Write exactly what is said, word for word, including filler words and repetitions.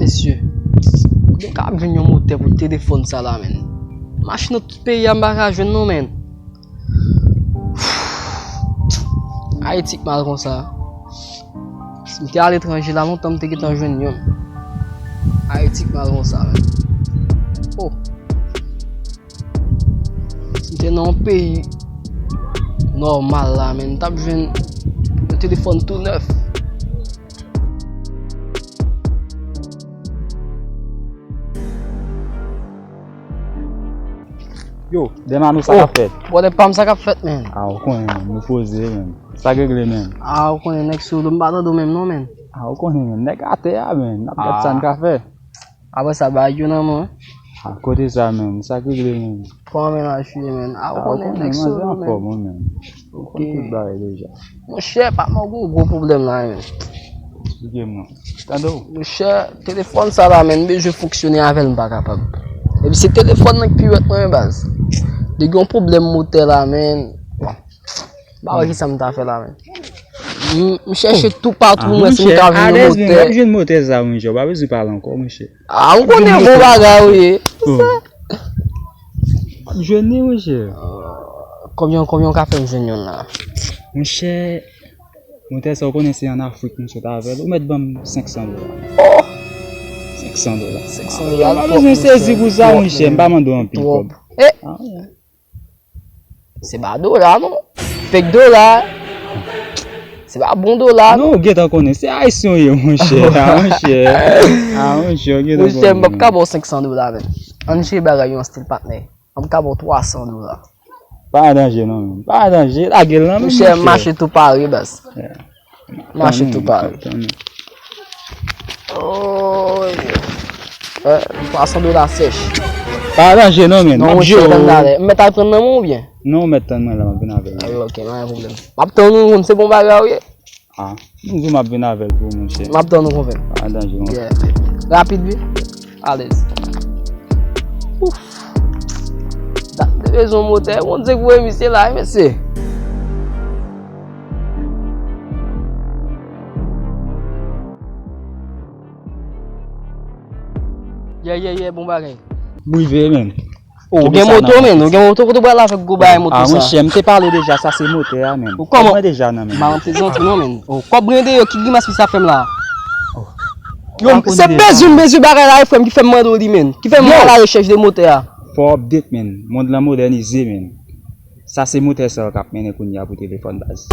Mesye, kote m ka ap jwenn yon motè pou telefòn sa la, menn? Mache nan tout peyi a, m pa ka jwenn non, menn. Ayiti k mal konsa. Si m te aletranje la, lontan m te gentan jwenn youn. Ayiti k mal konsa, menn. Oh. Si m te nan yon peyi nòmal la, menn, m t ap jwenn yon telefòn tou nèf. Yo, Dèmano, sa k ap fèt? Bwòdè pa m, sa k ap fèt, menn? A, ou konnen, menn, nou poze, menn. Sa k regle, menn? A, ou konnen, nèg sou do, m pa tande w menm non, menn. A, ou konnen, menn, nèg atè a, menn, n ap gad sa n ka fè. Apre sa, bagay yo nan men w. A, kote sa, menn, sa k regle, menn? Kòman mennaj ou ye, menn? A, ou konnen, nèg sou do, menn. Anfòm, menn. Ok. Ou konn tout bagay deja. Monchè, patnè, w gen yon gwo pwoblèm la, menn. Eksplike m non. Tande w. Monchè, telefòn sa la, menn, m bezwen fonksyone avè l, m pa kapab. Epi se telefòn nan k pi wèt mwen, baz. Li gen yon pwoblèm motè la, menn. Bon. M pa wè kisa m ta fè la, menn. M, m chèche toupatou, m wè si m ka jwenn yon motè. Alèz, menn, w ap jwenn motè sa, monchè. Ou pa bezwen pale ankò, monchè. A, ou konnen bon bagay ou ye. Tout sa. W ap jwenn li, monchè. Konbyen, konbyen w ka fè m jwenn youn la? Monchè, motè sa, ou konnen se ann Afrik m sot avè l. Ou mèt ban m senk san dola. Oh! Senk san dola. Senk san dola. M pa bezwen sezi pou sa, monchè. M pa mande w anpil kòb. Eh! A, wi. Se pa dola, non. Fake dola. Se pa bon dola, non. Non, ou gentan konnen. Se ayisyen w ye, monchè. A, monchè. A, monchè, ou gentan konnen. Monchè, m p ap ka ba w senk san dola, menn. Ann chèche bagay yo an stil patnè. M p ap ka ba w twa san dola. Pa an danje, non, menn. Pa an danje. Lage l, non, menn, monchè. Monchè, m mache tou pare, baz. Yeah. Mache tou pare. Oh, yeah. Eh, twa san dola sèch. Pa danje non, menn. Non, monchè, tann talè. M mèt al pran nan men w oubyen? Non, ou mèt tann mwen la, m ap vin avè l. Ah, ok, pa gen pwoblèm. M ap tann ou, se bon bagay ou ye. Ah, m di w m ap vin avè l pou ou, monchè. M ap tann ou, konpè. Pa danje, monchè. Yeah. Rapid, wi. Alèz. Ouf. Dat m te bezwen yon motè. Bondye k voye misye la, wi, mesye. Yeah, yeah, yeah, bon bagay. M rive, menn. Oh, ou gen moto, menn? Ou gen moto, kote w pral avèk gwo bagay moto sa? Ah, monchè, m te pale w deja, sa se motè a, menn. Ou kòman? Mwen deja nan men. M pa rann plezantre non, menn. Oh, kòb mwen deyò, ki grimas misye ap fè m la? Oh. Yo, se bezwen, bezwen bagay la, frè m, ki fè m mande w li, menn. Ki fè m al arechèch de motè a. Fò w update, menn. Mond lan modènize, menn. Sa se motè sa yo k ap mennen kounye a pou telefòn, baz.